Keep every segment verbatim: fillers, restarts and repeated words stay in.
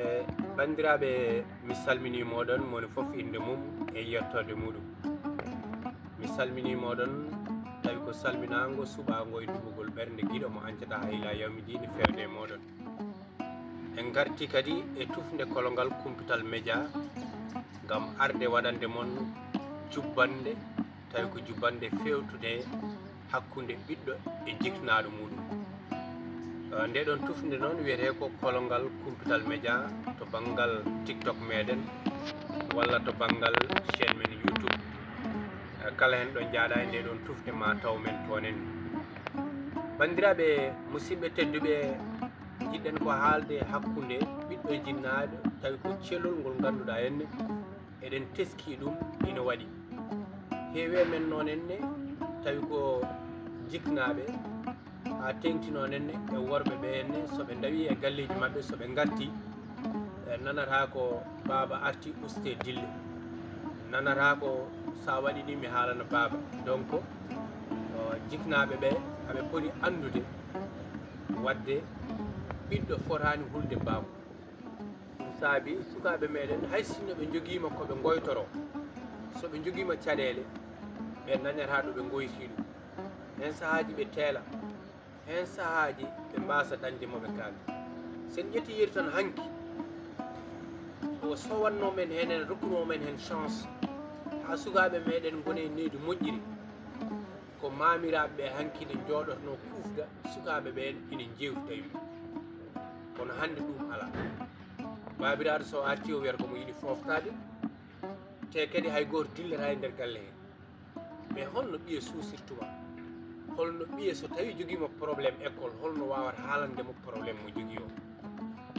E banndiraaɓe, mi salminii mooɗon, moni fof innde mum e yettoode muuɗum. Mi salminii mooɗon, tawi ko salminaango suɓaango e duɓugol ɓernde giɗo mo ancata haa ilaa yawmi diini feewde e mooɗon. En ngartii kadi e tufnde kolongal Kumpital Media ngam arde waɗande mon jubbannde, tawi ko jubbannde feewtude hakkunde ɓiɗɗo e jiknaaɗo muuɗum. Eh, ndee ɗoon tufnde noon wiyetee ko kolongal Kumpital Media to banngal TikTok meeɗen walla to banngal chaîne men YouTube. Eh, kala heen ɗo njaaɗa e ndee ɗoon tufnde ma taw men toon en. Banndiraaɓe, musidɓe tedduɓe, njiɗɗen ko haalde hakkunde ɓiɗɗo e jinnaaɗo, tawi ko celol ngol ngannduɗaa en eɗen teskii ɗum ina waɗi. Heewi e men noon enne, tawi ko jiknaaɓe, haa teeŋti noon enne e worɓe ɓe enne, so ɓe ndawii e galleeji maɓɓe, so ɓe ngartii, ɓe nanata ko baaba artii, ustee dille. Nanata ko so a waɗii nii mi haalana baaba. Donc, o, jiknaaɓe ɓe, aɓe poti anndude waɗde ɓiɗɗo fotaani hulde baaba. Ɗum saabi sukaaɓe meeɗen, hay sinno ɓe njogiima ko ɓe ngoytoroo, so ɓe njogiima caɗeele, ɓe ndañataa ɗo ɓe ngoytii ɗum. Heen sahaaji ɓe teela, heen sahaaji ɓe mbaasa dañde mo ɓe kaali. So en ƴettii yeru tan hanki, o sowannoo men heen, en rokkunoo men heen chance, haa sukaaɓe meeɗen ngona e nehdi moƴƴiri. Ko maamiraaɓe ɓe hanki ne njooɗotnoo kufda, sukaaɓe ɓeen ina njeewti tawi. Kono hannde ɗum alaa. Baabiraaɗo so artii o wiyata ko mo yiɗi fooftaade, te kadi hay gooto dillataa e nder galle hee. Mais holno ɓiye suusirtuma? Holno ɓiye so tawi jogiima problème école, holno waawata haalande mo problème mo jogii o?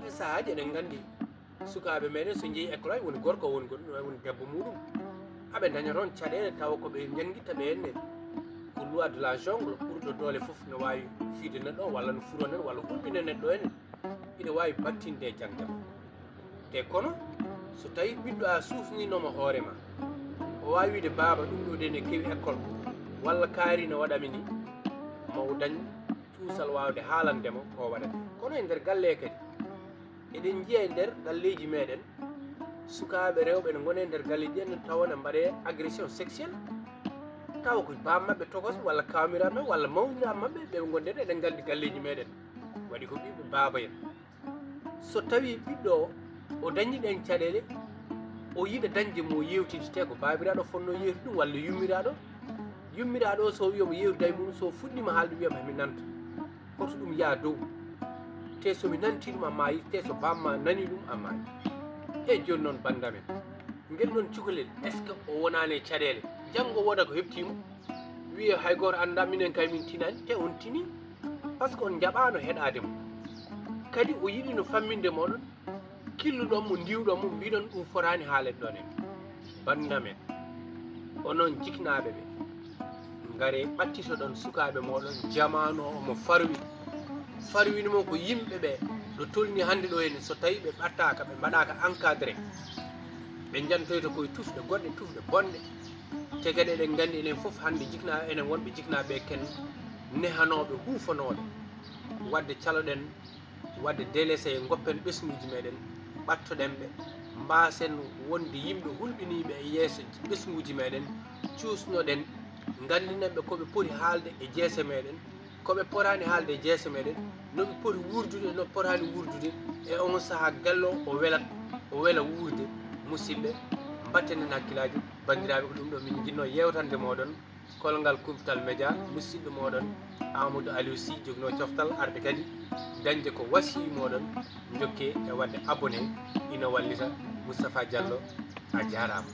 E sahaaji eɗen nganndi sukaaɓe meeɗen so njehi école, ay woni gorko, woni goɗɗo, ay woni debbo muuɗum, aɓe ndaña toon caɗeele tawa ko ɓe njanngitta ɓe enne. Ko loi de la jungle, ɓurɗo doole fof no waawi fiide neɗɗo o, walla no furo neɗɗo, walla hulɓina neɗɗo enne. Ina waawi battinde e jaŋde makko. Te kono, so tawi ɓiɗɗo a suusninooma hoore ma, o waawi wiide, "Baaba, ɗum ɗo de ne kewi école ko, walla kaari ne waɗa mi ni," ma o dañ cuusal waawde haalande mo ko waɗata. Kono e nder galle kadi, eɗen njiya e nder galleeji meeɗen, sukaaɓe rewɓe ne ngona e nder galleeji en, tawa ne mbaɗee agression sexuelle, tawa ko baaba maɓɓe tokos, walla kaamiraaɓe maɓɓe, walla mawniraaɓe maɓɓe, ɓe ngonde ɗo, eɗen nganndi galleeji meeɗen, waɗi ko ɓiɓɓe baaba en. So tawi ɓiɗɗo o, o dañi ɗeen caɗeele, o yiɗa dañde mo yeewtidetee, ko baabiraaɗo fotnoo yeewtude ɗum, walla yummiraaɗo. Yummiraaɗo o, so wiyii omo yeewtida e mum, so fuɗɗiima haalde, wiyam, "Hami nanta." Hoto ɗum yaa dow. Te so mi nantii ɗum, a maayi, te so baaba ma nanii ɗum, a maayi. E jooni noon, bannda men, ngel ɗoon cukalel, est-ce que o wonaani e caɗeele? Janngo wooda ko heɓtii mo, wiya, "Hay gooto anndaa, minen kay min tinaani," te on tinii. Par ce que on njaɓaano heɗaade mo. Kadi o yiɗino famminde mooɗon, killuɗon mo, ndiwɗon mo, mbiɗon ɗum fotaani haalede ɗon en. Bannda men, onon jiknaaɓe ɓe, ngare ɓattitoɗon sukaaɓe mooɗon, jamaanu o omo farwi. Farwini mo ko yimɓe ɓe, ɗo tolni hannde ɗo henne, so tawi ɓe ɓattaaka, ɓe mbaɗaaka encadré, ɓe njantoyta koye tufɗe goɗɗe, tufɗe bonɗe. Te kadi eɗen nganndi enen fof hannde jikna-, enen wonɓe jiknaaɓe ken nehanooɓe, huufanooɓe. Waɗde caloɗen, waɗde délaissé, ngoppen ɓesnguuji meeɗen, ɓattoɗen ɓe, mbaasen wonde yimɓe hulɓiniiɓe e yeeso ɓesnguuji meeɗen, cuusnoɗen, nganndinen ɓe ko ɓe poti haalde e jeese meeɗen, ko ɓe potaani haalde e jeese meeɗen, no ɓe poti wuurdude, no ɓe potaani wuurdude, e on sahaa galle o, o wela, o wela wuurde. Musidɓe, mbatten heen hakkillaaji, banndiraaɓe, ko ɗum ɗo min njiɗnoo yeewtande mooɗon. Kolongal Kumpital Media, musidɗo mooɗon Amadou Aliou Sy joginoo coftal arde kadi dañde ko wasiyii mooɗon. Njokkee e waɗde abonné, ina wallita. Moustapha Diallo, a jaaraama.